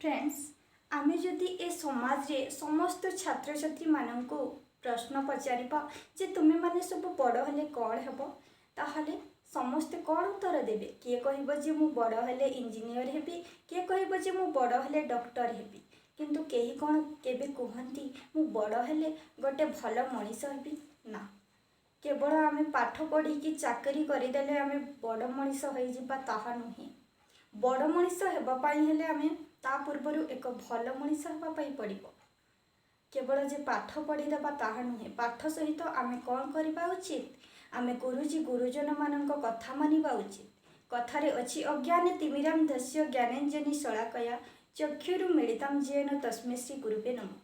Friends, ଆମେ ଯଦି ଏ ସମାଜରେ ସମସ୍ତ ଛାତ୍ରଛାତ୍ରୀମାନଙ୍କୁ ପ୍ରଶ୍ନ ପଚାରିବା ଯେ ତୁମେମାନେ ସବୁ ବଡ଼ ହେଲେ କ'ଣ ହେବ, ତାହେଲେ ସମସ୍ତେ କ'ଣ ଉତ୍ତର ଦେବେ? କିଏ କହିବ ଯେ ମୁଁ ବଡ଼ ହେଲେ ଇଞ୍ଜିନିୟର ହେବି, କିଏ କହିବ ଯେ ମୁଁ ବଡ଼ ହେଲେ ଡକ୍ଟର ହେବି। କିନ୍ତୁ କେହି କ'ଣ କେବେ କୁହନ୍ତି, ମୁଁ ବଡ଼ ହେଲେ ଗୋଟେ ଭଲ ମଣିଷ ହେବି? ନା। କେବଳ ଆମେ ପାଠ ପଢ଼ିକି ଚାକିରି କରିଦେଲେ ଆମେ ବଡ଼ ମଣିଷ ହୋଇଯିବା, ତାହା ନୁହେଁ। ବଡ଼ ମଣିଷ ହେବା ପାଇଁ ହେଲେ ଆମେ ତା ପୂର୍ବରୁ ଏକ ଭଲ ମଣିଷ ହେବା ପାଇଁ ପଡ଼ିବ। କେବଳ ଯେ ପାଠ ପଢ଼ିଦେବା ତାହା ନୁହେଁ, ପାଠ ସହିତ ଆମେ କ'ଣ କରିବା ଉଚିତ? ଆମେ ଗୁରୁଜୀ ଗୁରୁଜନମାନଙ୍କ କଥା ମାନିବା ଉଚିତ। କଥାରେ ଅଛି, ଅଜ୍ଞାନ ତିମିରାନ୍ଧସ୍ୟ ଜ୍ଞାନାଞ୍ଜନ ଶଳାକୟା ଚକ୍ଷୁରୁନ୍ମୀଳିତଂ ୟେନ ତସ୍ମୈ ଶ୍ରୀ ଗୁରବେ ନମଃ।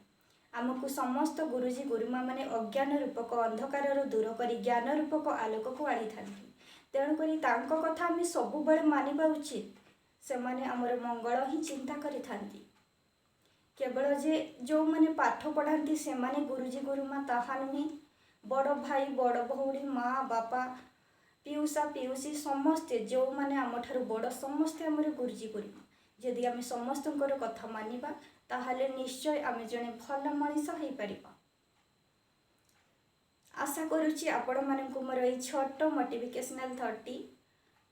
ଆମକୁ ସମସ୍ତ ଗୁରୁଜୀ ଗୁରୁମା ମାନେ ଅଜ୍ଞାନ ରୂପକ ଅନ୍ଧକାରରୁ ଦୂର କରି ଜ୍ଞାନ ରୂପକ ଆଲୋକକୁ ଆଣିଥାନ୍ତି। ତେଣୁକରି ତାଙ୍କ କଥା ଆମେ ସବୁବେଳେ ମାନିବା ଉଚିତ। ସେମାନେ ଆମର ମଙ୍ଗଳ ହିଁ ଚିନ୍ତା କରିଥାନ୍ତି। କେବଳ ଯେ ଯେଉଁମାନେ ପାଠ ପଢ଼ାନ୍ତି ସେମାନେ ଗୁରୁଜୀ ଗୁରୁମା, ତାହା ନୁହେଁ। ବଡ଼ ଭାଇ, ବଡ଼ ଭଉଣୀ, ମା ବାପା, ପିଉସା ପିଉସୀ, ସମସ୍ତେ ଯେଉଁମାନେ ଆମଠାରୁ ବଡ଼, ସମସ୍ତେ ଆମର ଗୁରୁଜୀ ଗୁରୁମା। ଯଦି ଆମେ ସମସ୍ତଙ୍କର କଥା ମାନିବା, ତାହେଲେ ନିଶ୍ଚୟ ଆମେ ଜଣେ ଭଲ ମଣିଷ ହେଇପାରିବା। ଆଶା କରୁଛି ଆପଣମାନଙ୍କୁ ମୋର ଏଇ ଛୋଟ ମୋଟିଭେସନାଲ୍ ଥଟ୍ଟି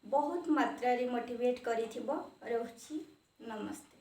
ବହୁତ ମାତ୍ରାରେ ମୋଟିଭେଟ୍ କରିଥିବ। ରହୁଛି, ନମସ୍ତେ।